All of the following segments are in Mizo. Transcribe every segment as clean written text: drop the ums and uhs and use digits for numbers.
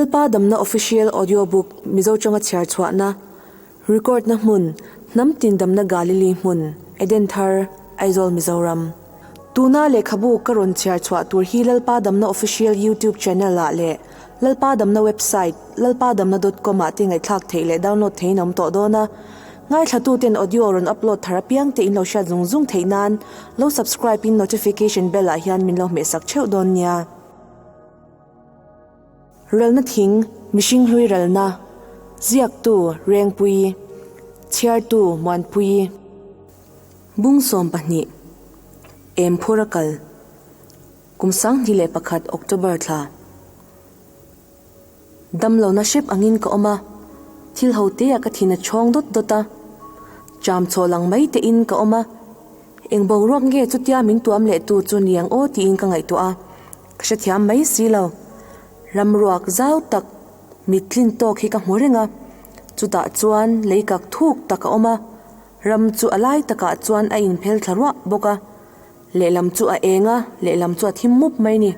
Lalpa Damna Official Audio Book Mizo Tanga Chhiar Chhuahna Record na hmun Hnam Tin Damna Galili hmun Eden Thar Aizawl Mizoram Tuna lehkhabu ka rawn chhiar chhuah tur hi Lalpa Damna Official YouTube Channel ah leh Lalpa Damna Website lalpadamna dot com ah te ngaihthlak theih leh download theihin a awm tawh dawn a. Ngaithlatuten audio rawn upload thar apiang te in lo hriat zung zung theih nan lo subscribe in notification bell ah hian min lo hmehsak theuh dawn nia. Ralna thing, mihring hlui ralna, ziaktu Rengpuii, chhiartu Muanpuii, Bung 12, Emphura kal, Kum 2001 October thla. Damlohna hrep angin ka awm a, thil ho te ah ka thin a chhawng dawt dawt a. Cham chhaw lang mai te in ka awm a, eng boruak nge chutia min tuam leh tu chu ni ang aw tiin ka ngaihtuah a, ka hrethiam mai si lo. Ramruak zau tak mit tlin tawk hi ka hmu reng a, chutah chuan lei kak thuk tak a awm a, ram chu a lai takah chuan a inphel thla ruah bawk a. Lehlam chu a eng a, lehlam chu a thim mup mai ni.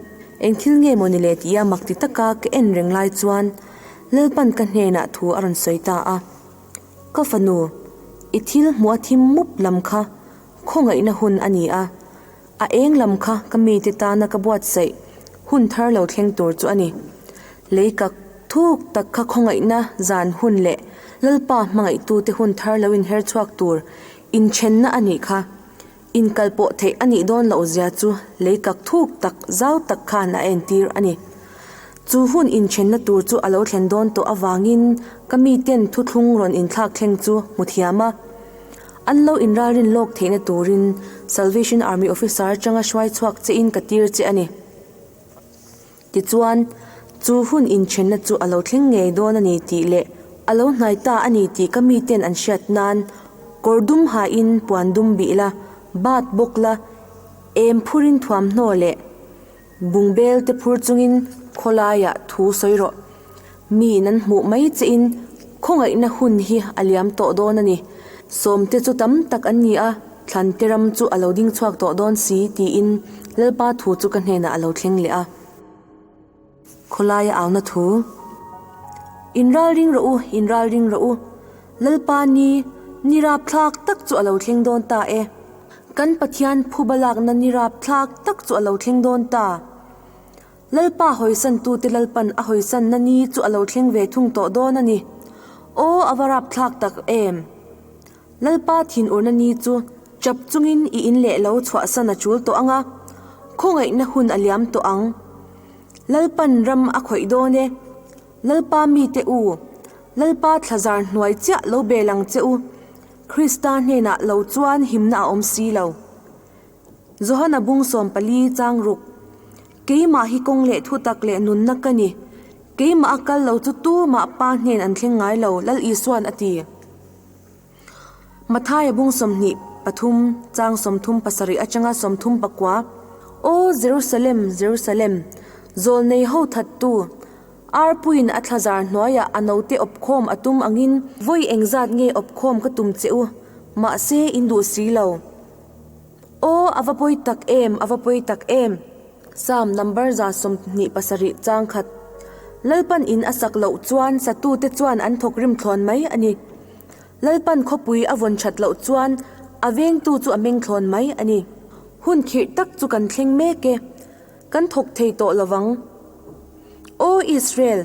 Eng thil nge maw ni le tia mak ti taka ka en reng lai chuan Lalpan ka hnenah thu a rawn sawi ta a. Ka fanu, i thil hmuh a thim mup lam kha khawngaihna hun a ni a, a eng lam kha ka mite tana ka buatsaih hun thar lo thleng tur chu a ni. Lei kak thuk tak kha khawngaihna zan hun leh Lalpa hmangaihtute hun thar lo inher chhuak tur inthenna a nih kha. Inkal pawh theih a nih dawn loh zia chu lei kak thuk tak zau tak khan a entir a ni. Chu hun inthenna tur chu a lo thlen dawn tawh avangin ka miten thuthlung rawn inthlak thleng chu hmu thiam a. An lo inralrin lawk theihna turin Salvation Army Officer atanga hruai chhuak chein ka tir che a ni. Tichuan, chu hun inthenna chu a lo thleng ngei dawn a ni tih leh a lo hnai ta a ni tih ka miten an hriat nan kawr dum hain puan dum bih la, bat bawk la, em phurin thuamhnaw leh bungbel te phur chungin khawlaiah thu sawi rawh. Miin an hmuh mai chein khawngaihna hun hi a liam tawh dawn a ni. Sawmte chu tam tak an ni a, thlante ram chu a lo ding chhuak tawh dawn si tiin Lalpa thu chu ka hnenah a lo thleng leh a. Khawlaia auna thu, Inral ring rawh u, inral ring rawh u, Lalpa ni, ni rapthlak tak chu a lo thleng dawn ta e. Kan Pathian phuba lakna ni rapthlak tak chu a lo thleng dawn ta. Lalpa hawisantute Lalpan a hawisanna ni chu a lo thleng ve thung tawh dawn a ni. Aw, a va rapthlak tak em! Lalpa thinurna ni chu chap chungin i in leh lo chhuahsan a chul tawh ang a, khawngaihna hun a liam tawh ang. Lalpan ram a khawih dawn e. Lalpa mite u, Lalpa thlazar hnuai chiah lo bel ang che u. Krista hnenah lo chuan himna a awm si lo. Johana bung 14 chang ruk, Keimah hi kawng leh thutak leh nunna ka ni. Keimah a kal lo chu tumah Pa hnen an thleng ngai lo, Lal Isuan a ti. Mathaia bung 23 chang 37 atanga 39, Aw Jerusalem, Jerusalem, zawlnei ho thattu, Arpuiin a thlazar hnuaiah a note awpkhawm a tum angin vawi engzat nge awpkhawm ka tum che u, mahse in duh si lo. Aw, a va pawi tak em, a va pawi tak em! Psalm number 27 chang khat. Lalpan in a sak loh chuan satute chuan an thawk rim thlawn mai a ni. Lalpan khawpui a vawn that loh chuan a vengtu chu a meng thlawn mai a ni. Hun khirh tak chu kan thleng mek e. Kan thawk thei tawh lovang. Aw Israel,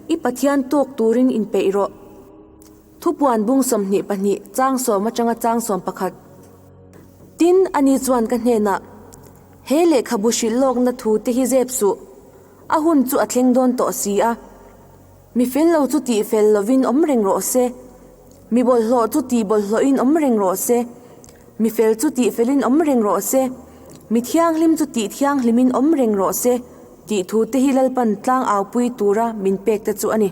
i Pathian tawk turin inpeih rawh. Thupuan bung 22 chang sawm atanga chang 11. Tin, ani chuan ka hnenah, He lehkhabu hrilh lawkna thu te hi zep suh, a hun chu a thleng dawn tawh si a. Mi fel lo chu tih fel lovin awm reng rawh se, mi bawlhhlawh chu tih bawlhhlawhin awm reng rawh se, mi fel chu tih felin awm reng rawh se, mi thianghlim chu tih thianghlimin awm reng rawh se, tih thu te hi Lalpan tlang aupui tura min pek te chu a ni.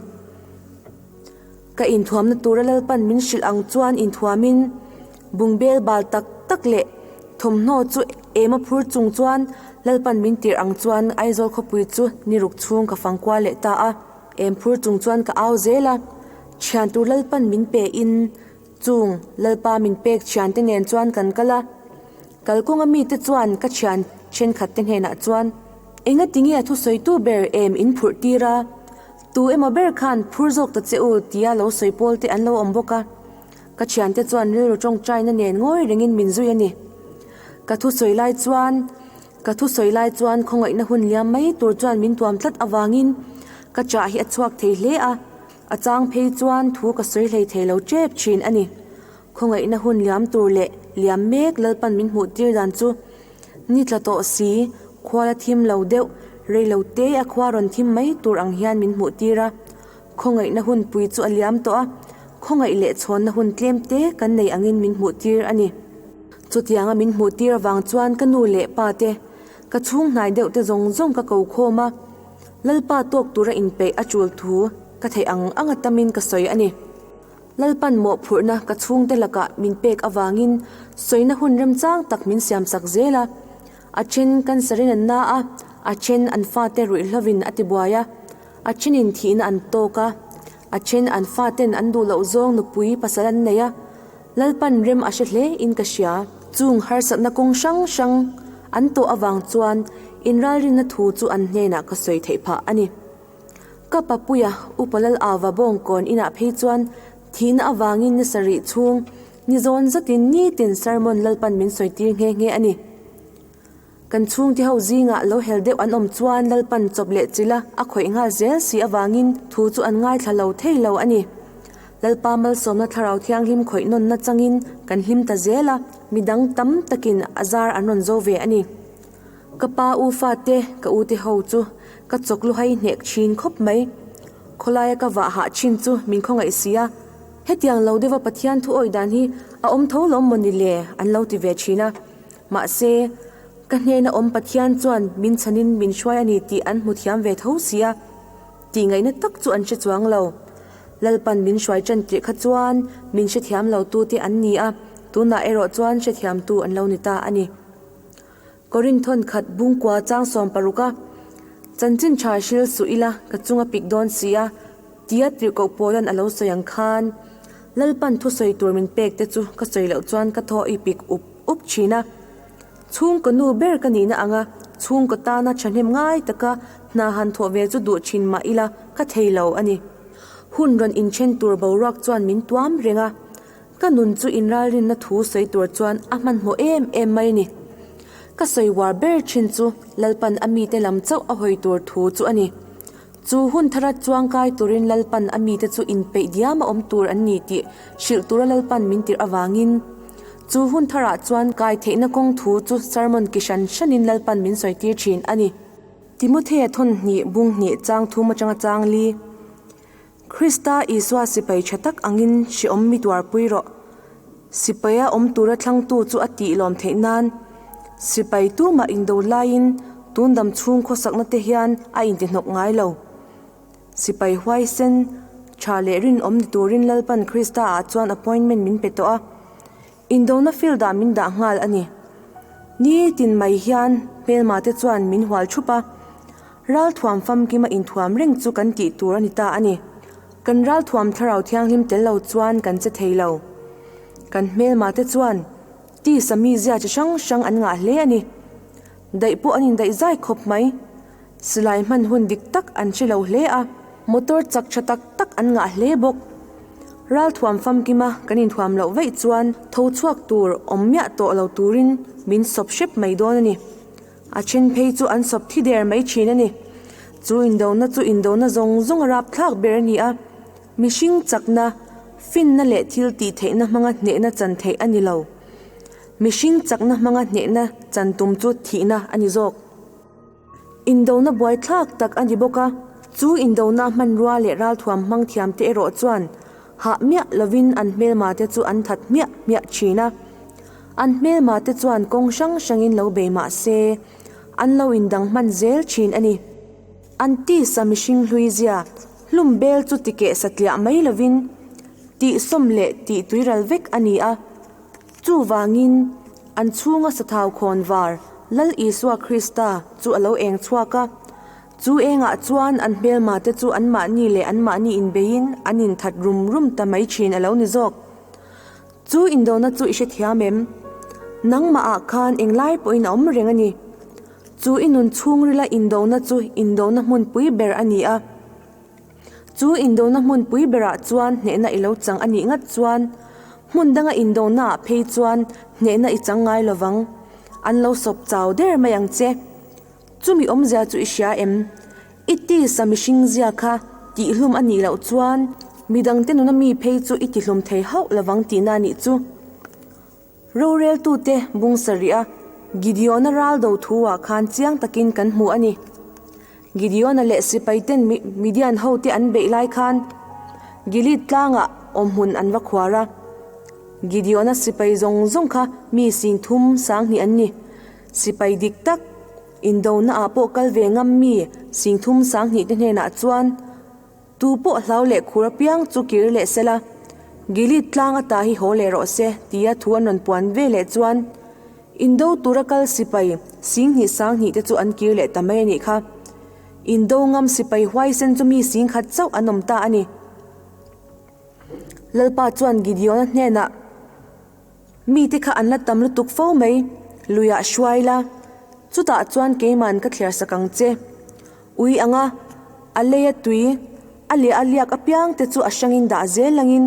Ka inthuamna tura Lalpan min hrilh ang chuan inthuamin bungbel bal tak tak leh thawmhnaw chu ema phur chung chuan Lalpan min tirh ang chuan Aizawl khawpui chu ni ruk chhung ka fang kual leh ta a. Em phur chung chuan ka au zel a, thian tur Lalpan min pe in chung Lalpa min pek thian te nen chuan kan kal a. Kalkawnga mite chuan ka thian thenkhat te hnenah chuan, Enga tinge a thusawitu ber em in phurh tir a? Tu emaw ber khan phur zawk ta che u tia lo sawi pawl te an lo awm bawk a. Ka thiante chuan rilru tawngtaina nen ngawi rengin min zui a ni. Ka thusawi lai chuan Ka thusawi lai chuan khawngaihna hun liam mai tur chuan min tuam tlat avangin ka chah hi a chhuak thei hle a, a chang phei chuan thu ka sawi hlei thei lo tep thin a ni. Khawngaihna hun liam tur leh liam mek Lalpan min hmuh tir dan chu ni tla tawh si, khua la thim lo deuh, rei lo te a khua rawn thim mai tur ang hian min hmuh tir a. Khawngaihna hun pui chu a liam tawh a, khawngaih leh chhawnna hun tlem te kan nei angin min hmuh tir a ni. Chutianga min hmuh tir avang chuan ka nu leh pa te, ka chhung hnai deuh te zawng zawng ka ko khawm a, Lalpa tawk tura inpeih a tul thu ka theih ang anga tamin ka sawi a ni. Lalpan mawhphurhna ka chhungte lakah min pek avangin sawina hun remchang tak min siamsak zel a, a then cancer-in an na a, a then an fate ruihhlovin a tibuai a, a thenin thihna an tawk a, a then an faten an duh loh zawng nupui pasal an nei a, Lalpan rem a hre hle in ka hria. Chung harsatna kawng hrang hrang an tawh avang chuan inralrinna thu chu an hnenah ka sawi theih phah a ni. Ka papuia Upa Lal Ava Bawngkawn inah phei chuan thihna avangin ni sarih chhung ni zawn zatin nitin sermon Lalpan min sawitir nghe nghe a ni. Kan chhungte ho zingah lo hel deuh an awm chuan Lalpan chawp leh chila a khawih nghal zel si avangin thu chu an ngaithla lo thei lo a ni. Lalpa malsawmna thlarau thianghlim khawih nawnna changin kan hlim ta zel a, midang tam takin a zar an rawn zo ve a ni. Ka pa u fate, ka u te ho chu ka chawk luhai hnek thin khawp mai. Khawlaia ka vah hah thin chu min khawngaih si a, hetiang lo deuha Pathian thu awih dan hi a awm tho lawm maw ni le an lo ti ve thin a. Mahse, ka hnena awm Pathian chuan min chhanin min hruai a ni tih an hmu thiam ve tho si a, tih ngaihna tak chu an hre chuang lo. Lalpan min hruai tan tirh kha chuan min hrethiam lo tute an ni a, tunah erawh chuan hrethiamtu an lo ni ta a ni. Korinthon khat bungkua chang 16 a, Chanchin tha hril suh ila ka chung a pik dawn si a, tia tirhkoh Paulan a lo sawi ang khan, Lalpan thusawi tur min pek te chu ka sawi loh chuan ka thaw i pik up up thin a. Chhungkaw nu ber ka nihna anga chhungkaw tana thahnem ngai taka hna han thawh ve chu duh thin mah ila ka thei lo a ni. Hun rawn inthen tur boruak chuan min tuam reng a. Ka nun chu inralrinna thu sawi tur chuan a hmanhmawh em em mai a ni. Ka sawi uar ber thin chu Lalpan a mite lam chauh a hawi tur thu chu a ni. Chu hun thara chuangkai turin Lalpan a mite chu inpeih diam a awm tur an ni tih hrilh tura Lalpan min tirh avangin chu hun tharah chuan kai theihna kawng thu chu sermon ki hran hranin Lalpan min sawitir thin a ni. Timothea thawn hnih bung hnih chang thum atanga chang li. Krista Isua sipai tha tak angin hrehawm mi tuarpui rawh. Sipaia awm tura thlangtu chu a tih lawm theih nan sipai tumah indo laiin tun dam chhung khawsakna te hian a intihnawk ngai lo. Sipai huaisen, tha leh rinawm ni turin Lalpan Krista ah chuan appointment min pe tawh a, indona field ah min dah nghal a ni. Nitin mai hian hmelma te chuan min hual thup a, ralthuam famkima inthuam reng chu kan tih tur a ni ta a ni. Kan ralthuam thlarau thianghlim tel lo chuan kan che thei lo. Kan hmelma te chuan tisa mizia chi hrang hrang an ngah hle a ni. Daih pawh an indaih zai khawp mai. Silai hman hun dik tak an hre lo hle a, motor chak tha tak tak an ngah hle bawk. Ralthuam famkima kan inthuam loh vaih chuan tho chhuak tur awm miah tawh lo turin min sawp hrep mai dawn a ni. A then phei chu an sawp thi der mai thin a ni. Chu indona chu indona zawng zawng a rapthlak ber a ni a, mihring chakna, finna leh thil tih theihna hmanga hnehna chan theih a ni lo. Mihring chakna hmanga hnehna chan tum chu thihna a ni zawk. Indona buaithlak tak a ni bawk a, chu indona hmanrua leh ralthuam hmang thiamte erawh chuan hah miah lovin an hmelma te chu an that hmiah hmiah thin a. An hmelma te chuan kawng hrang hrangin lo bei mah se, an lo indang hman zel thin a ni. An tisa mihring hlui zia hlum bel chu tikeh satliah mai lovin tih sawm leh tih tuiral vek a ni a. Chuvangin, an chhunga sathau khawn var Lal Isua Krista chu a lo eng chhuak a. Chu engah chuan an hmelma te chu anmahni leh anmahni inbeiin an inthat rum rum ta mai thin a lo ni zawk. Chu indona chu i hrethiam em? Nangmah ah khan englai pawhin a awm reng a ni. Chu i nun chhungrila indona chu indona hmunpui ber a ni a. Chu indona hmunpui berah chuan hnehna i lo chang a nih ngat chuan, hmun danga indonaah phei chuan hnehna i chang ngai lovang. An lo sawp chau der mai ang che. Chumi awmzia chu i hria em? I tisa mihring zia kha tihhlum a nih loh chuan midangte nuna mi phei chu i tihlum thei hauh lovang tihna a nih chu. Roreltute bung sarih a Gideona ral do thu-ah khan chiang takin kan hmu a ni. Gideona leh sipaiten Midian hote an beih lai khan Gilead tlangah awmhmun an va khuar a. Gideona sipai zawng zawng kha mi 30 sanghnih an ni. Sipai dik tak, indonaah pawh kal ve ngam mi 30 sanghnih te hnenah chuan, Tu pawh hlau leh khur apiang chu kir leh sela, Gilead tlang ata hi haw leh rawh se, tia thu an rawn puan ve leh chuan Indo tura kal sipai 20 sanghnih te chu an kir leh ta mai a nih kha. Indo ngam sipai huaisen chu mi 10,000 chauh an awm ta a ni. Lalpa chuan Gideona hnenah. Mite kha an la tam lutuk fo mai, luiah hruai la, chutah chuan keiman ka thliar sak ang che. Ui anga a leia tui a leh a liak apiang te chu a hrangin dah zel langin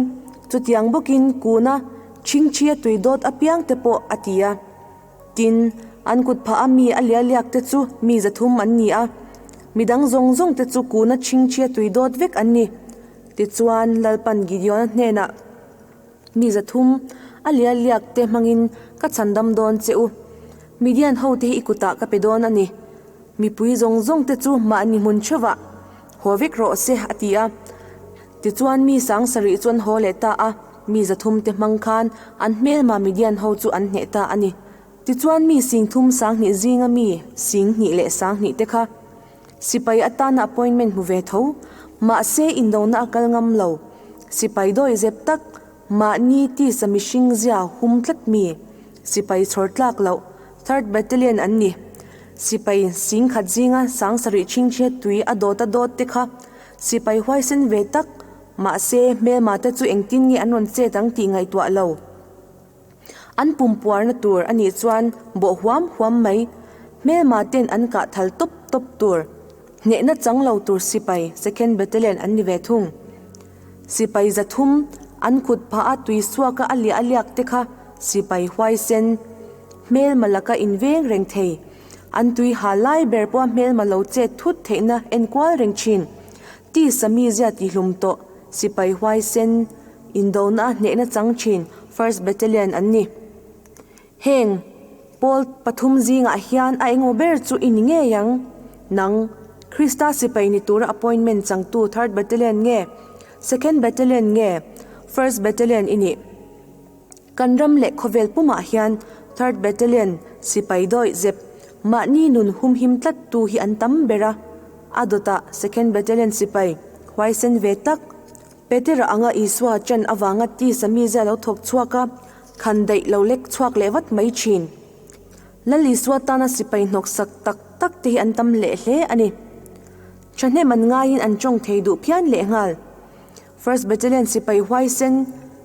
chutiang bawkin kuna chhingchhia tui dawt apiang te pawh a ti a. Tin, an kut phah a mi a leh a liak te chu mi 300 an ni a, midang zawng zawng te chu kuna chhingchhia tui dawt vek an ni. Tichuan, Lalpan Gideona hnenah. Mi 300 a lial liak te hmangin ka chhandam dawn che u. Midian ho te hi i kutah ka pe dawn a ni. Mipui zawng zawng te chu mahni hmun theuhah haw vek rawh se, a ti a. Tichuan mi 7000 chu an haw leh ta a, mi 300 te hmang khan an hmelma Midian ho chu an hneh ta a ni. Tichuan mi 30 sanghnih zinga mi 20 leh 20 te kha Sipai atana appointment hmu ve tho, mahse indona a kal ngam lo. Sipai dawi zep tak, mahni tisa mihring zia hum tlat mi, sipai chhawr tlak loh, Third Battalion an ni. Sipai 10,000 zinga 7000 chhingchhiat tui a dawt a dawt te kha sipai huaisen ve tak, mahse hmelma te chu engtin nge an rawn chet ang tih ngaihtuah lo. An pumpuarna tur a nih chuan bawh huam huam mai, hmelma ten an kah thal tawp tawp tur, hnehna chang lo tur sipai Second Battalion an ni ve thung. Sipai 300 an kut phah a tui suaka a liah a liak te kha sipai huaisen, hmelma laka inveng reng thei, an tui ha lai ber pawha hmelma lo chet thut theihna enkual reng thin, tisa mizia tihlum tawh sipai huaisen, Indona a hnehna chang thin First Battalion an ni. Heng pawl pathum zingah hian a engemaw ber chu i ni ngei ang. Nang, Krista sipai ni tura appointment changtu Third Battalion nge, Second Battalion nge, First Battalion i nih? Kan ram leh khawvel pumah hian Third Battalion sipai dawih zep mahni nun humhim tlattu hi an tam ber a, a dawtah Second Battalion sipai huaisen ve tak, Petera anga Isua chan avanga tisa mizia lo thawk chhuak a, khan daih lo lek chhuak leh vat mai thin. Lal Isua tana sipai hnawksak tak tak te hi an tam leh hle a ni. Thahnem an ngaiin an tawng thei duh phian leh nghal. First Battalion sipai huaisen,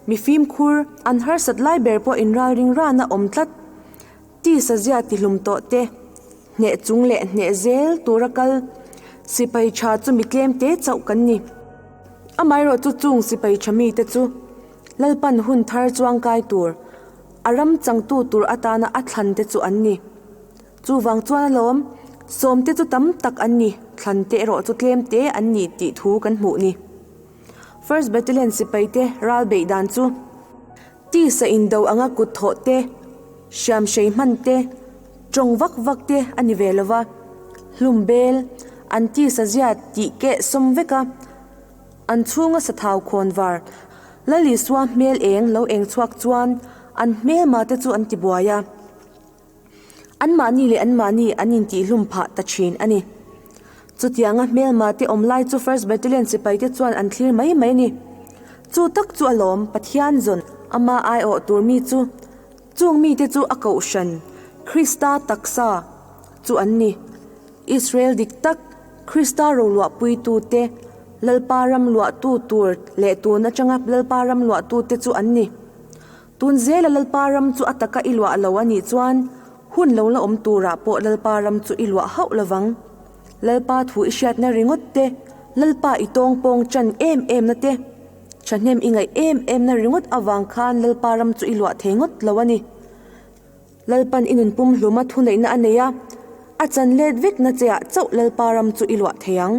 mi fimkhur, an harsat lai ber pawh inralring rana awm tlat. Tisa zia tihlum tawh te, hneh chung leh hneh zel tura kal sipai tha chu mi tlem te chauh kan ni. Amaherawh chu chung sipai tha mite chu Lalpan hun thar chuangkai tur, a ram changtu tur atana a thlan te chu an ni. Chuvang chuan alawm, sawmte chu tam tak an ni, thlan te erawh chu tlem te an ni tih thu kan hmuh ni. First Battalion sipai te ral beih dan chu. Tisa indo anga kut thawh te, hriam hrei hman te, tawng vak vak te a ni ve lova, hlum bel, an tisa zia tih keh sawm vek a, an chhunga sathau khawn var, Lal Isua hmel eng lo eng chhuak chuan an hmelma te chu an ti buai a. Anmahni leh anmahni an intihlum phah ta thin a ni. Chutianga hmelma te awm lai chu First Battalion sipai te chuan an thlir mai mai a ni. Chu tak chu alawm Pathian zawn ama aiawh tur mi chu, chung mite chu a kohhran, Krista taksa, chu an ni. Israel dik tak, Krista roluahpuitu te, Lalpa ram luahtu tur leh tun atanga Lalpa ram luahtu te chu an ni. Tun zela Lalpa ram chu a taka i luah lo a nih chuan hun lo la awm turah pawh Lalpa ram chu i luah hauh lovang. Lalpa thu i hriatna ringawt te, Lalpa i tawngpawng ṭan em em na te, ṭhahnem i ngaih em em na ringawt avang khan Lalpa ram chu i luah thei ngawt lo a ni. Lalpan i nun pumhluma thuneihna a nei a, a chan let vek na che ah chauh Lalpa ram chu i luah thei ang.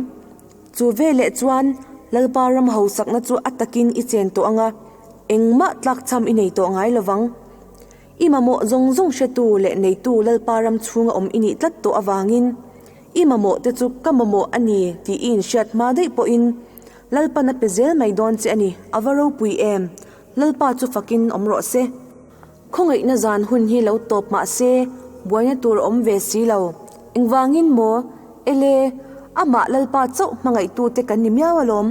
Chu veleh chuan Lalpa ram hausakna chu a takin i chen tawh ang a, engmah tlakchham i nei tawh ngai lovang. I mamawh zawng zawng hretu leh neitu Lalpa ram chhunga awm i nih tlat tawh avangin i mamawh te chu ka mamawh a ni tih i inhriat hma daih pawhin Lalpan a pe zel mai dawn che a ni, a va ropui em! Lalpa chu fakin awm rawh se. Khawngaihna zan hun hi lo tawp mah se buaina tur a awm ve si lo. Engvangin maw? Ele, amah Lalpa chauh hmangaihtute kan ni miau alawm.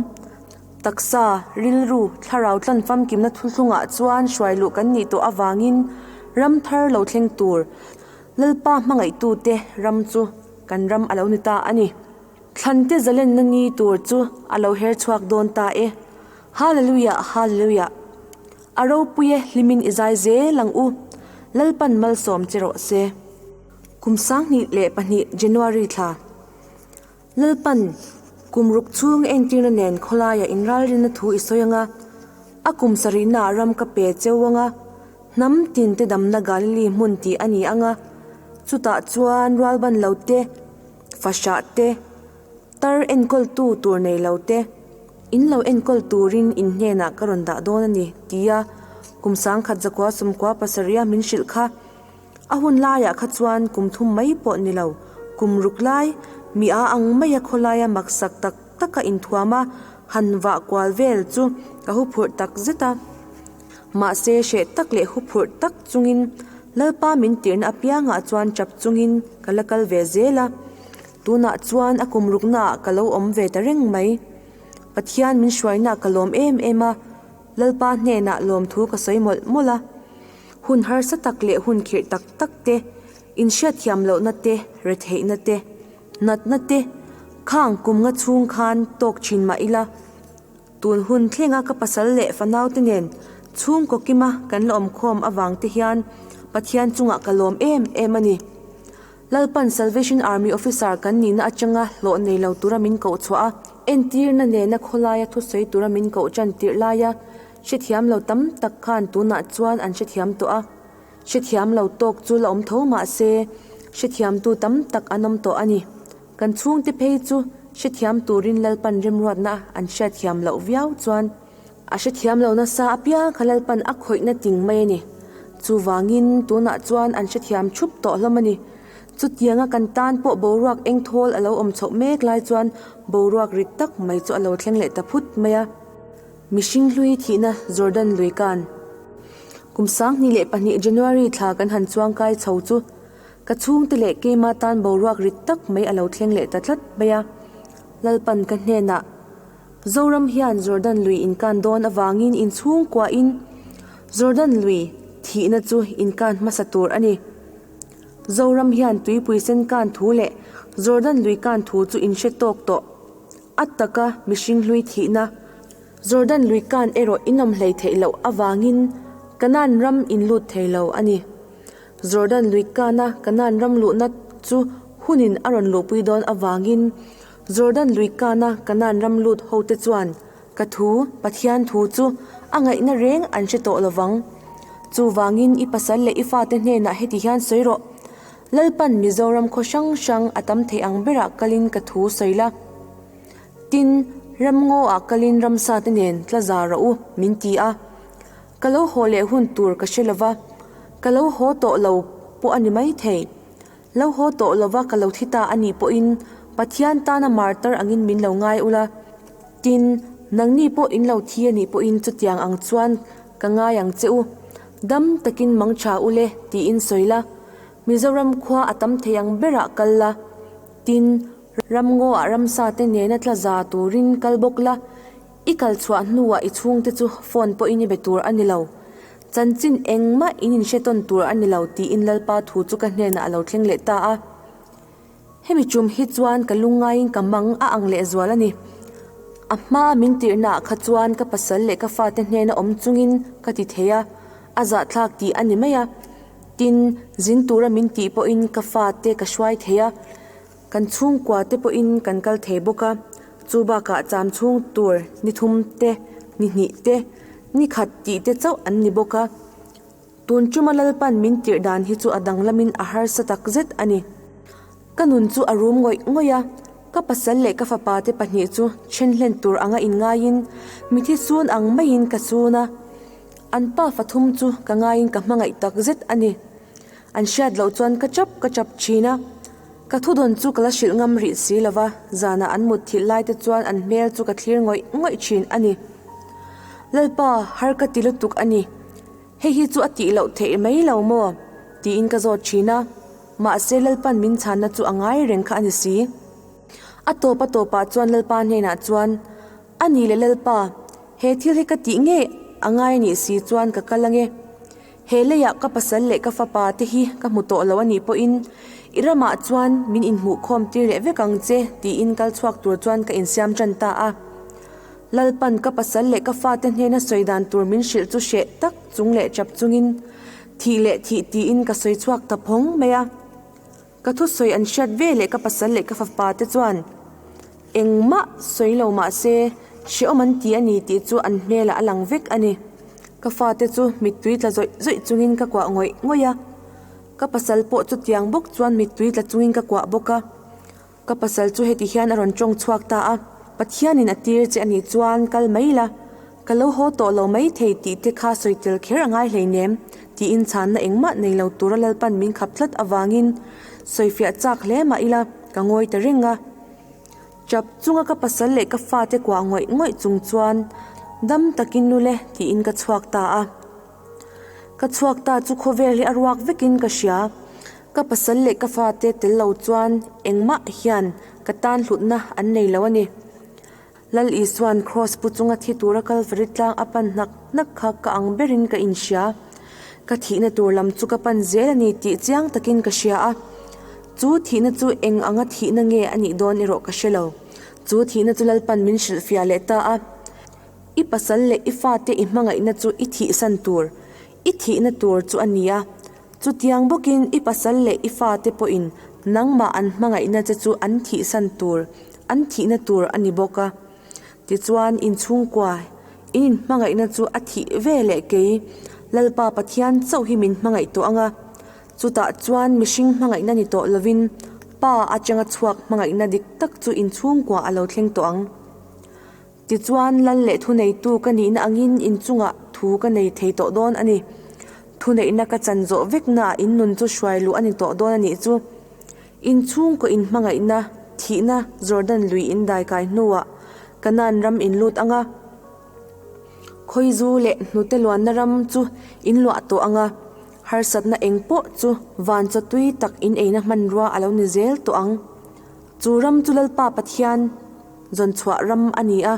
Taksa, rilru, thlarau tlan famkimna thuthlungah chuan hruai luh kan nih tawh avangin ram thar lo thleng tur Lalpa hmangaihtute ram chu kan ram a lo ni ta a ni. Thlante zalenna ni tur chu a lo her chhuak dawn ta e. Hallelujah, Hallelujah. A ropui e, hlimin i zai zel ang u. Lalpan malsawm che rawh se. Kum 2002 January thla. Lalpan, kum ruk chhung entirna nen khawlaia inralrinna thu i sawi anga, a kum sarihnaah ram ka pe cheu anga, hnam tin te damna Galili hmun tih a ni anga, chutah chuan rualban lo te, fahrah te, tar enkawltu tur nei lo te, In lo enkawl turin in hnenah ka rawn dah dawn a ni, tia kum 1900 sawmkua pasarih a min hrilh kha. A hun laiah kha chuan kum thum mai pawh ni lo, kum ruk lai, mi a ang maia khawlaia maksak tak taka inthuam a han vah kual vel chu ka huphurh tak zet a. Mahse hreh tak leh huphurh tak chungin Lalpa min tirhna apiangah chuan chap chungin ka la kal ve zel a. Tunah chuan a kum ruknaah ka lo awm ve ta reng mai. Pathian min hruainaah ka lawm em em a, Lalpa hnenah lawmthu ka sawi mawlh mawlh a. Hun harsa tak leh hun khirh tak tak te, inhriatthiam lohna te, retheihna te, natna te, khang kum nga chhung khan tawk thin mah ila, tun hun thlenga ka pasal leh fanaute nen chhungkaw kima kan la awmkhawm avang te hian Pathian chungah ka lawm em em a ni. Lalpan Salvation Army Officer kan nihna atanga hlawh nei lo tura min koh chhuah a, entirna nena khawlaia thusawi tura min koh tan tirh laia hrethiam lo tam tak khan tunah chuan an hrethiam tawh a, hrethiam lo tawk chu la awm tho mah se hrethiamtu tam tak an awm tawh a ni. Kan chhungte phei chu hrethiam turin Lalpan remruatna an hriatthiam loh viau chuan A hrethiam lo nasa apiang kha Lalpan a khawihna ting mai a ni. Chuvangin tunah chuan an hrethiam thup tawh hlawm a ni. Chutianga kan tan pawh boruak eng thawl a lo awm chhoh mek lai chuan boruak rit tak mai chu a lo thleng leh ta phut mai a. Mihring hlui thihna Jordan lui kan. Kum 2002 January thla kan han chuang kai chho chu ka chhungte leh keima tan boruak rit tak mai a lo thleng leh ta tlat mai a. Lalpan ka hnenah. Zoram hian Jordan lui inkan dawn avangin inchhungkuahin Jordan lui thihna chu inkan hmasa tur a ni. Zoram hian tuipui sen kan thu leh Jordan lui kan thu chu inhre tawk tawh. A taka mihring hlui thihna Jordan lui kan erawh inawm hlei theih loh avangin Kanaan ram inlut thei lo a ni. Jordan lui kana Kanaan ram luhna chu hunin a rawn luhpui dawn avangin Jordan lui kana Kanaan ram lut hote chuan ka thu, Pathian thu chu a ngaihna reng an hre tawh lovang. Chuvangin i pasal leh i fate hnenah heti hian sawi rawh, Lalpan Mizoram khaw hrang hrang a tam thei ang berah kalin ka thu sawi la. Tin, ramngaw ah kalin ramsa te nen tla za rawh u, min ti a. Ka lo haw leh hun tur ka hre lova, ka lo haw tawh lo pawh a ni maithei. Lo haw tawh lova ka lo thi ta a nih pawhin Pathian tana martar angin min lo ngai ula. Tin, nangni pawh in lo thi a nih pawhin chutiang ang chuan ka ngai ang che u. Dam takin mang tha ule tiin sawi la. Mizoram khua a tam thei ang berah kal la. Tin, ramngaw ah ramsa te nena tla za turin kal bawk la. I kal chhuah hnuah i chhungte chu phone pawhin i be tur a ni lo. Chanchin engmah in inhre tawn tur a ni lo tiin Lalpa thu chu ka hnenah a lo thleng leh ta a. Hemi tum hi chuan ka lungngaiin ka mang a ang lehzual a ni. A hma min tirhnaah kha chuan ka pasal leh ka fate hnena awm chungin ka ti thei a, a zahthlak tih a ni mai a. Tin, zin tura min tih pawhin ka fate ka hruai thei a, kan chhungkua te pawhin kan kal thei bawk a. Chu bakah cham chhung tur ni thum te, ni hnih te, ni khat tih te chauh an ni bawk a. Tun tuma Lalpan min tirh dan hi chu a danglamin a harsa tak zet a ni. Ka nun chu a rum ngawih ngawih a, ka pasal leh ka fapa te pahnih chu then hlen tur anga inngaiin mithi sun ang maiin ka sun a. An pa fathum chu ka ngaiin ka hmangaih tak zet a ni. An hriat loh chuan ka chap ka chap thin a. Ka thudawn chu ka la hrilh ngam rih si lo va, zanah an mut thilh lai te chuan an hmel chu ka thlir ngawih ngawih thin a ni. Lalpa, har ka ti lutuk a ni. Hei hi chu a tih loh theih mai lo maw? tiin ka zawt thin a. Mahse Lalpan min chhanna chu a ngai reng kha a ni si. A tawp a tawpah chuan Lalpa hnenah chuan, A ni le Lalpa, he thil hi ka tih ngei a ngai a nih si chuan ka kal ange. He leiah ka pasal leh ka fapa te hi ka hmu tawh lo a nih pawhin i ramah chuan min inhmuh khawm tir leh vek ang che tiin kal chhuak tur chuan ka insiam tan ta a. Lalpan ka pasal leh ka fate hnena sawi dan tur min hrilh chu hreh tak chung leh chap chungin thih leh thih tiin ka sawi chhuak ta phawng mai a. Ka thusawi an hriat ve leh ka pasal leh ka fapa te chuan engmah sawi lo mah se hrehawm an ti a ni tih chu an hmelah a lang vek a ni. Ka fate chu mittui tla zawih zawih chungin ka kuah ngawih ngawih a, ka pasal pawh chutiang bawk chuan mittui tla chungin ka kuah bawk a. Ka pasal chu heti hian a rawn tawng chhuak ta a, Pathianin a tir che a nih chuan kal mai la, ka lo haw tawh lo mai thei tih te kha sawi tel kher a ngai hleinem, tiin chhanna engmah nei lo tura Lalpan min khap tlat avangin sawifiah chak hle mah ila ka ngawi ta reng a. Chap chunga ka pasal leh ka fate kuah ngawih ngawih chung chuan dam takin lule tiin ka chhuak ta a. Ka chhuak ta chu khawvel hi a ruak vekin ka hria. Ka pasal leh ka fate tel lo chuan engmah hian ka tan hlutna an nei lo a ni. Lal Isua'n Kraws pu chunga thi tura Kalvari tlang a pan hnak hnak kha ka ang berin ka inhria. Ka thihna tur lam chu ka pan zel a ni tih chiang takin ka hria a. Chu thihna chu eng anga thihna nge a nih dawn erawh ka hre lo. Chu thihna chu Lalpan min hrilhfiah leh ta a. I pasal leh i fate i hmangaihna chu i thihsan tur, i thihna tur chu a ni a. Chutiang bawkin i pasal leh i fate pawhin nangmah an hmangaihna che chu an thihsan tur, an thihna tur a ni bawk a. Tichuan, inchhungkua, in inhmangaihna chu a thih ve leh kei, Lalpa Pathian chauh hi min hmangaih tawh ang a. Chutah chuan mihring hmangaihna ni tawh lovin Pa atanga chhuak hmangaihna dik tak chu inchhungkua a lo thleng tawh ang. Tichuan, lal leh thuneitu ka nihna angin inchungah thu ka nei thei tawh dawn a ni. Thuneihna ka chan zawh veknaah in nun chu hruai luh a ni tawh dawn a nih chu. In chhungkaw in hmangaihna, thihna Jordan lui in daikai hnuah Kanaan ram in lut ang a. Khawizu leh hnute luanna ram chu in luah tawh ang a. Harsatna eng pawh chu van chawtui tak in eina hmanrua a lo ni zel tawh ang. Chu ram chu Lalpa Pathian zawnchhuah ram a ni a,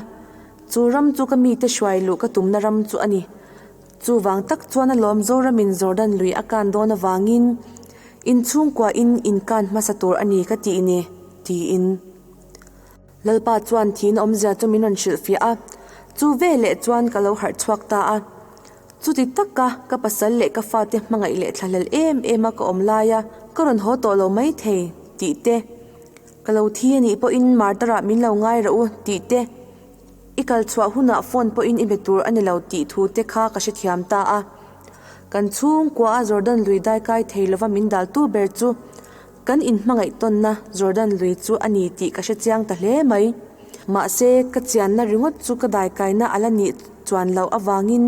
chu ram chu ka mite hruai luh ka tumna ram chu a ni. Chuvang tak chuan a lawm Zoramin Jordan lui a kan dawn avangin inchhungkuahin inkan hmasa tur a ni ka tih ni, tiin. Lalpa chuan thihna awmzia chu min rawn hrilhfiah a, chu veleh chuan ka lo harh chhuak ta a. Chuti taka ka pasal leh ka fate hmangaih leh thlahlel em em a ka awm laia ka rawn haw tawh lo mai thei tih te, ka lo thi a nih pawhin martar-ah min lo ngai rawh u tih te, i kal chhuah hunah phone pawhin i be tur a ni lo tih thu te kha ka hrethiam ta a. Kan chhungkua a Jordan lui dai kai thei lova min daltu ber chu kan inhmangaih tawnna Jordan lui chu a ni tih ka hrechiang ta hle mai. Mahse, ka chianna ringawt chu ka daikaina a la nih chuan loh avangin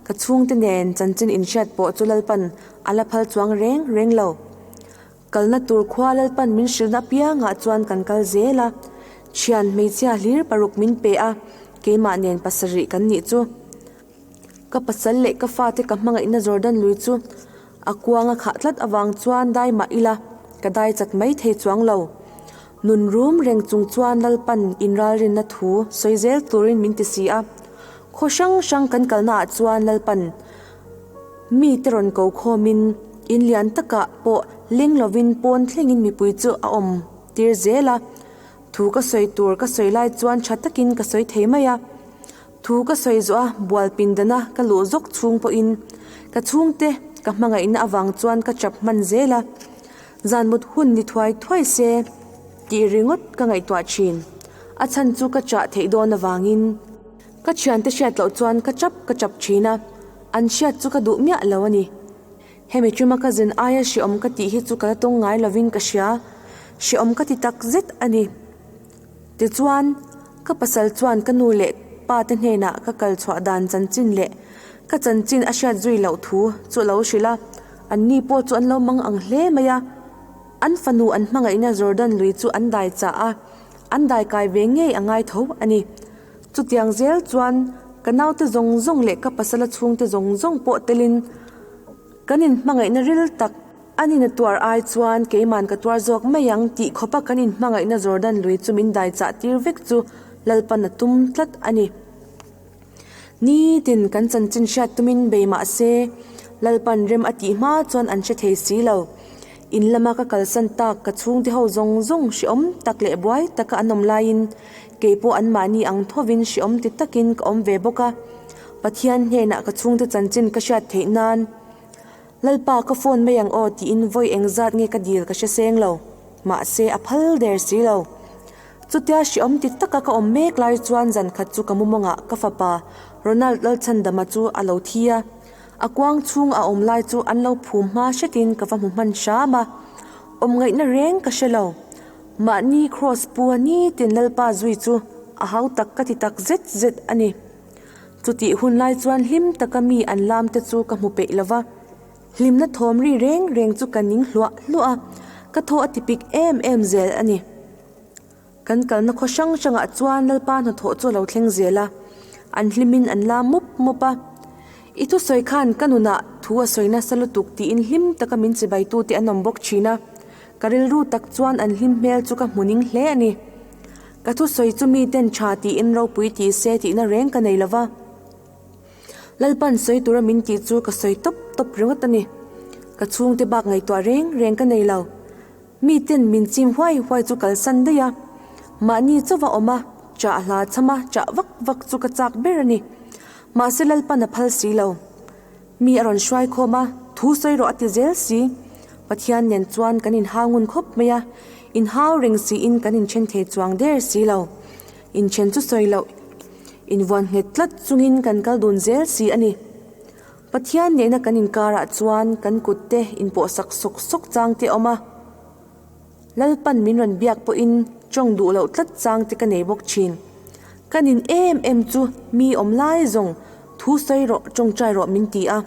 ka chhungte nen chanchin inhriat pawh chu Lalpan a la phal chuang reng reng lo. Kalna tur khua Lalpan min hrilhna apiangah chuan kan kal zel a, thian hmeichhia hlir paruk min pe a, keimah nen pasarih kan nih chu. Ka pasal leh ka fate ka hmangaihna Jordan lui chu a kuang a khah tlat avang chuan dai mah ila ka dai chat mai thei chuang lo. Nun rum reng chung chuan Lalpan inralrinna thu sawi zel turin min ti si a. Khaw hrang hrang kan kalnaah chuan Lalpan mite rawn ko khawmin in lian takah pawh leng lovin pawn thlengin mipui chu a awm tir zel a. Thu ka sawi tur ka sawi lai chuan tha takin ka sawi thei mai a. Thu ka sawi zawh a, bual pindana ka luh zawk chhung pawhin ka chhungte ka hmangaihna avang chuan ka chap hman zel a, zan mut hun ni thuai thuai se tih ringawt ka ngaihtuah thin. A chhan chu ka chah theih dawn avangin. Ka thiante hriat loh chuan ka chap ka chap thin a, an hriat chu ka duh miah lo a ni. Hemi tuma ka zin aia hreawm ka tih hi chu ka la tawng ngai lovin ka hria, hreawm ka ti tak zet a ni. Tichuan, ka pasal chuan ka nu leh pa te hnenah ka kal chhuah dan chanchin leh ka chanchin a hriat zui loh thu chu a lo hrilh a, anni pawh chu an lo mang ang hle mai a. An fanu an hmangaihna Jordan lui chu an dai chah a, an dai kai ve ngei a ngai tho a ni. Chutiang zel chuan ka naute zawng zawng leh ka pasala chhungte zawng zawng pawh telin kan inhmangaihna ril tak an in a tuar ai chuan keiman ka tuar zawk mai ang tih khawpa kan inhmangaihna Jordan lui chu min dai chah tir vek chu Lalpan a tum tlat a ni. Nitin kan chanchin hriat tumin bei mah se, Lalpan rem a tih hma chuan an hre thei si lo. In lama ka kalsan tak ka chhungte ho zawng zawng hreawm tak leh buai taka an awm laiin kei pawh anmahni ang thovin hreawm ti takin ka awm ve bawk a. Pathian hnenah ka chhungte chanchin ka hriat theih nan Lalpa ka phone mai ang aw tiin vawi engzat nge ka dil ka hre seng lo. Mahse a phal der si lo. Chutia hreawm ti taka ka awm mek lai chuan zan khat chu ka mumawngah ka fapa Ronald Lalchhandama chu a lo thi a, a kuang chhung a awm lai chu an lo phum hma hretin ka va hmu hman hram a, awm ngaihna reng ka hre lo. Mahni Kraws pu a nitin Lalpa zui chu a hau tak ka ti tak zet zet a ni. Chutih hun lai chuan hlim taka mi an lam te chu ka hmu peih lo va. Hlimna thawm ri reng reng chu ka ning hluah hluah a, ka thaw a ti pik em em zel a ni. Kan kalna khaw hrang hrangah chuan Lalpa hnathawh chu a lo thleng zel a, an hlimin an la mup mup a. I thusawi khan ka nunah thu a sawi nasa lutuk tiin hlim taka min chibaitute an awm bawk thin a, ka rilru tak chuan an hlim hmel chu ka hmu ning hle a ni. Ka thusawi chu miten tha tiin ropui ti se tihna reng ka nei lova. Lalpan sawi tura min tih chu ka sawi tawp tawp ringawt a ni. Ka chhungte bak ngaihtuah reng reng ka nei lo. Miten min chim huai huai chu kalsan daih a, mahni chauva awm a, chah hla chham a, chah vak vak chu ka chak ber a ni. Mahse Lalpan a phal si lo. Mi a rawn hruai khawm a, thu sawi rawh a ti zel si. Pathian nen chuan kan inhau ngun khawp mai a, inhau reng siin kan inthen thei chuang der si lo. Inthen chu sawi loh. Invuan nghet tlat chungin kan kal dun zel si a ni. Pathian nena kan inkarah chuan kan kutte inpawhsak sawk sawk chang te a awm a. Lalpan min rawn biak pawhin tawng duh loh tlat chang te ka nei bawk thin. Ka nin em em chu mi awm lai zawng thu sawi rawh tawngtai rawh min ti a.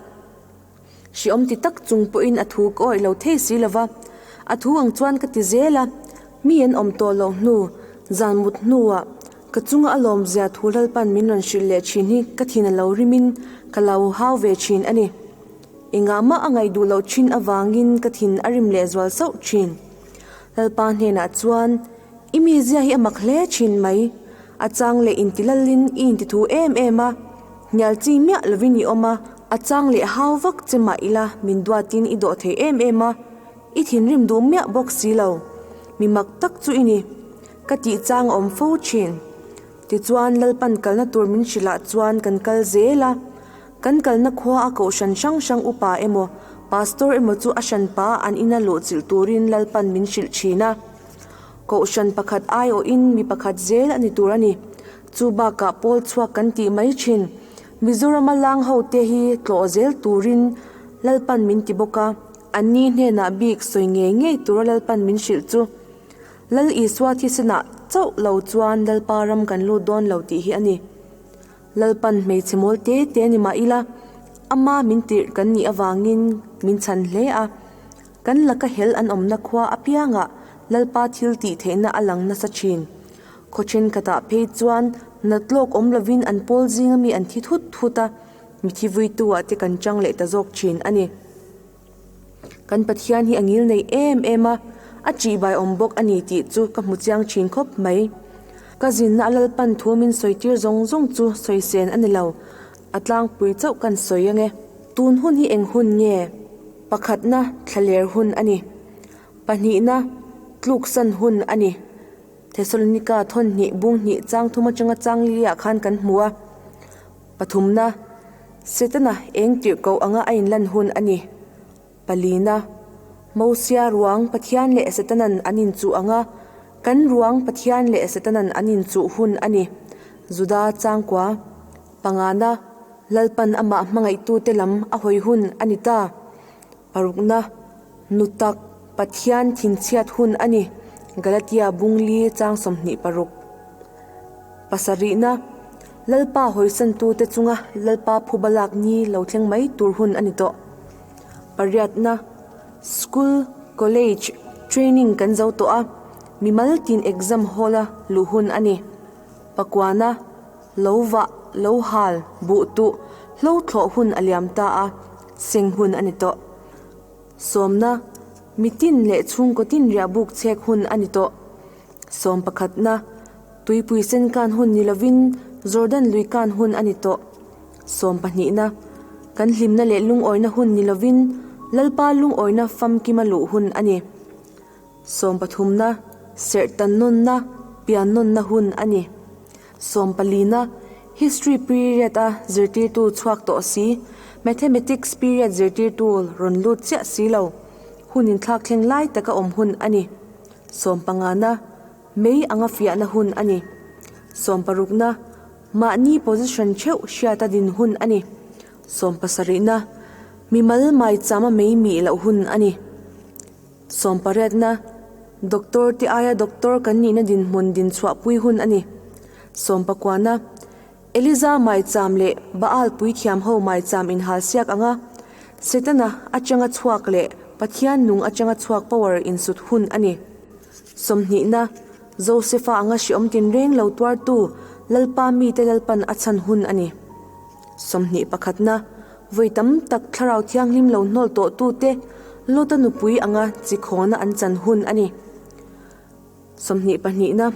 Hriawm ti tak chung pawhin a thu ka awih lo thei si lova, a thu ang chuan ka ti zel a, mi an awm tawh loh hnu, zan mut hnuah ka chunga a lawmzia thu Lalpan min rawn hrilh leh thin hi ka thin a lo rimin ka lo hau ve thin a ni. Engah mah a ngaih duh loh thin avangin ka thin a rim leh zual sauh thin. Lalpa hnenah chuan, I mizia hi a mak hle thin mai, a chang leh intilalin i intithu em em a, Hnial chi miah lovin i awm a, a chang leh hau vak che mah ila min duatin i dawh thei em em a, i thinrim duh miah bawk si lo. Mi mak tak chu i ni. Ka tih chang a awm fo thin. Tichuan Lalpan kalna tur min hrilh ah chuan kan kal zel a, kan kalna khua a kohhran hrang hrang upa emaw pastor emaw chu a hranpa an ina luhchilh turin Lalpan min hrilh thin a. Kohhran pakhat aiawhin mi pakhat zel a ni tur a ni. Chu bakah pawl chhuak kan tih mai thin. Mizorama lang ho te hi tlawh zel turin Lalpan min ti bawk a, anni hnenah bik sawi ngei ngei tura Lalpan min hrilh chu Lal Isua thisenah chauh lo chuan Lalpa ram kan lut dawn lo tih hi a ni. Lalpan hmeichhe mawl te te ni mah ila, ama min tirh kan nih avangin min chhan hle a. Kan laka hel an awmna khua apiangah Lalpa thil tih theihna a lang nasa thin. Khaw thenkhatah phei chuan nat lawk awm lovin an pawl zinga mi an thi thut thut a, mithi vuitu-ah te kan chang leh ta zawk thin a ni. Kan Pathian hi a ngil nei em em a, a ṭihbai awm bawk a ni tih chu ka hmu chiang thin khawp mai. Ka zinna a Lalpan thu min sawitir zawng zawng chu sawisen a ni lo, a tlangpui chauh kan sawi ange. Tun hun hi eng hun nge? Pakhatna thlaler hun a ni. Pahnihna tluksan hun a ni. Thesalonika thawn hnih bung hnih chang thum atanga chang liah khan kan hmu a. Pathumna, Setana eng tirhkoh anga a inlan hun a ni. Palina, Mosia ruang Pathian leh Setanan an inchuh ang a. Kan ruang Pathian leh Setanan an inchuh hun a ni. Juda changkua pangana Lalpan amah hmangaihtute lam a hawi hun a ni ta. Parukna, Nu tak Pathian thinchhiat hun a ni. Galatia bungli chang 26. Pasarihna, Lalpa hawisantute chunga Lalpa phuba lak ni lo thleng mai tur hun a ni tawh. Pariatna, School, College, training kan zo tawh a, mimal tin exam hall a luh hun a ni. Pakuana, Lo vah, lo hal, buh tuh, hlo thlawh hun a liam ta a, seng hun a ni tawh. Sawmna, Mitin leh chhungkaw tin riah buk chhek hun a ni tawh. Sawm pakhatna, Tuipui sen kan hun ni lovin Jordan lui kan hun a ni tawh. Sawm pahnihna, Kan hlimna leh lungawina hun ni lovin Lalpa lungawina famkima luh hun a ni. Sawm pathumna, Serh tan nawnna, pian nawnna hun a ni. Sawm palina, History period a zirtirtu chhuak tawh si, Mathematics period zirtirtu rawn lut chiah si lo, hun inthlak thleng lai taka awm hun a ni. Sawm pangana, Mei anga fiahna hun a ni. Sawm parukna, Mahni position theuh hriata din hun a ni. Sawm pasarihna, Mimal maichama mei mih loh hun a ni. Sawm pariatna, Doctor te aia doctor kan nihna dinhmun din chhuahpui hun a ni. Sawm pakuana, Eliza maicham leh Baal puithiam ho maicham inhal siak anga Setana atanga chhuak leh Pathian nung atanga chhuak power insut hun a ni. Sawmhnihna, Josefa anga hreawm tinreng lo tuartu Lalpa mite Lalpan a chhan hun a ni. Sawmhnih pakhatna, Vawi tam tak Thlarau Thianghlim lo hnawl tawhtute Lota nupui anga chikhawna an chan hun a ni. Sawmhnih pahnihna,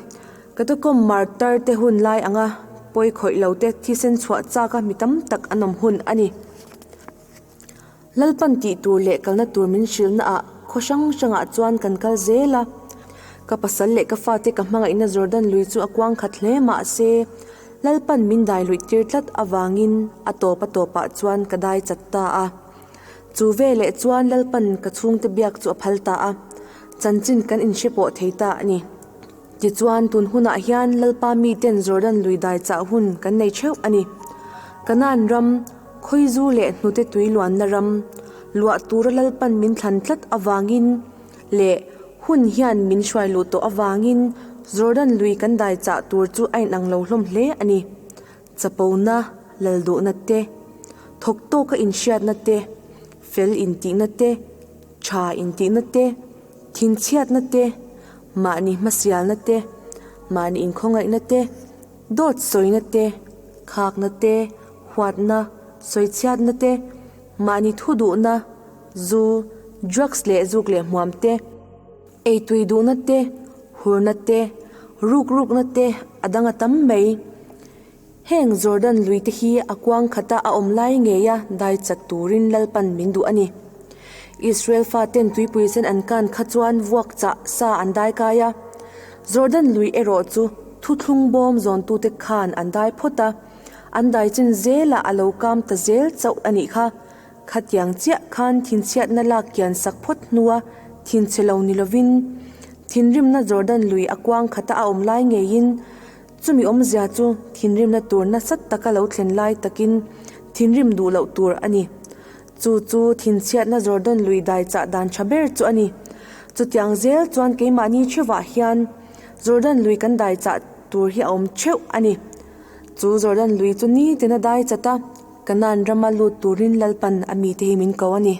Catacomb martar te hun lai anga pawi khawih lo te thisen chhuah chak a mi tam tak an awm hun a ni. Lalpan tih tur leh kalna tur min hrilhna ah khaw hrang hrangah chuan kan kal zel a. Ka pasal leh ka fate ka hmangaihna Jordan lui chu a kuang khat hle mah se, Lalpan min dai luih tir tlat avangin a tawp a tawpah chuan ka dai chat ta a. Chu veleh chuan Lalpan ka chhungte biak chu a phal ta a, chanchin kan inhre pawh thei ta a ni. Tichuan, tun hunah hian Lalpa miten Jordan lui dai chah hun kan nei theuh a ni. Kanaan ram, khawizu leh hnute tui luanna ram, luah tura Lalpan min thlan tlat avangin leh hun hian min hruai luh tawh avangin Jordan lui kan dai chah tur chu a inang lo hlawm hle a ni. Chapona, lalduhna te, thawk tawka inhriatna te, fel intihna te, tha intihna te, thinchhiatna te, mahni hmasialna te, mahni inkhawngaihna te, dawt sawina te, khakna te, huatna, sawichhiatna te, mahni thu duhna, zu, drugs leh zuk leh hmuam te, Eitui duhna te, hurna te, ruk rukna te a dang a tam mai. Heng Jordan lui te hi a kuang khata a awm lai ngeia dai chat turin Lalpan min duh a ni. Israel faten tuipui sen an kan kha chuan vuak chah sa an dai kai a. Jordan lui erawh chu thuthlung bawm zawntute khan an dai phawt a, an dai chin zelah a lo kam ta zel chauh a nih kha. Khatiang chiah khan thinchhiatna lak kian sak phawt hnua thinchhe lo ni lovin, thinrimna Jordan lui a kuang khata a awm lai ngeiin, chumi awmzia chu thinrimna tur nasa taka lo thlen lai takin thinrim duh loh tur a ni. Chu chu thinchhiatna Jordan lui dai chah dan tha ber chu a ni. Chutiang zel chuan keimahni theuhah hian Jordan lui kan dai chah tur hi a awm theuh a ni. Chu Jordan lui chu nitin a dai chat a, Kanaan rama lut turin Lalpan a mite hi min ko a ni.